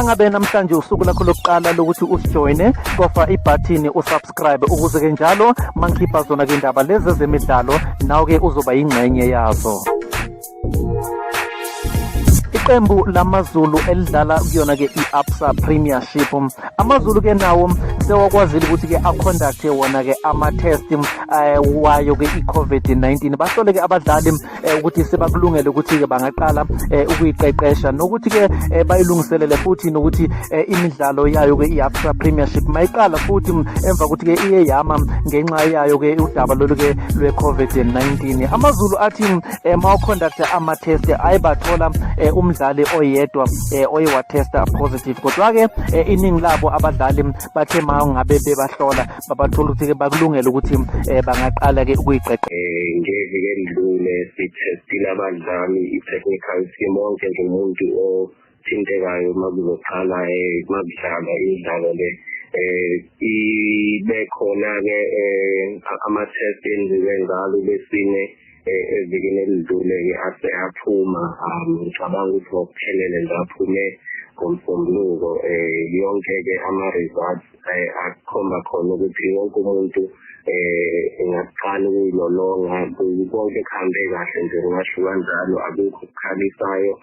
Mangabe namhlanje usuku lakho lokuqala lokuthi usijoyine, cofa ibhathini usubscribe ukuze ke njalo mangikhipha zona ke indaba lezi ezemidlalo nawe ke uzoba yingxenye yazo. Iqembu lamaZulu elidlala kuyona ke i-Absa Premiership, amaZulu ke nawo sewakwazile ukuthi ke aconducte wona ke ama-test wayo ke i-COVID-19, bahlole ke abadlali ukuthi sebakulungele ukuthi ke bangaqala ukuyiqeqesha nokuthi ke bayilungiselele futhi nokuthi imidlalo yayo ke i-Absa Premiership mayiqala futhi emva kokuthi ke iye yama ngenxa yayo ke udaba lolu ke lwe-COVID-19. AmaZulu athi mawuconducta ama-test ayibathola umdlali oyedwa oye watesta positive, kodwa-ke iningi labo abadlali bathe ma ngabe bebahlola babathola ukuthi-ke bakulungele ukuthi bangaqala-ke ukuyiqeqesha. Ngeviki elidlule sithestile abadlali, i-technical team, wonke nje umuntu othintekayo uma kuzoqala uma kudlalwa imidlalo le. Ibe khona-ke ama-test enziwe ngalo lesine evikini elidlule-ke, ase aphuma. Ngicabanga ukuthi ngokuphelele nje aphume ngoMsombuluko. Yonke-ke ama-results akhomba khona ukuthi wonke umuntu engaqala ukuyilolonga. Konke kuhambe kahle nje, ngingasho kanjalo, akukho okukhalisayo.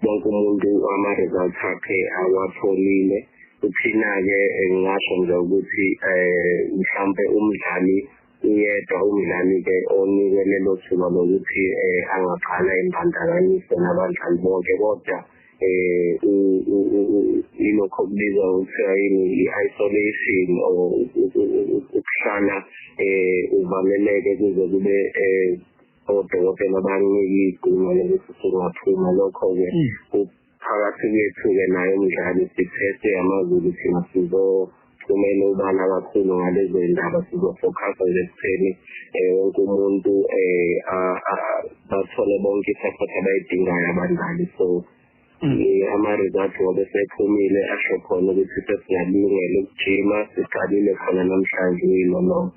Wonke umuntu ama-results akhe awatholile. Kuthina-ke ngingasho nje ukuthi mhlampe umdlali uyedwa, umdlali-ke onikwe lelo thuba lokuthi angaqala imbandakanyise nabadlali bonke, kodwa ilokho okubizwa ngokuthiwa yini, i-isolation or ukuhlala uvaleleke kuze kube odokotela bakunike igunya lokuthi usungaphuma. Lokho-ke phakathi kwethu-ke naye umdlali, sithethe amaZulu, thina sizophumela obala kakhulu ngalezo ndaba. Sizofocusa nje ekutheni wonke umuntu bathole bonke i-support abayidingayo abadlali. So ama-results ngoba esephumile asho khona ukuthi sesingakulungela ukujima, siqalile khona namhlanje uyilolonga.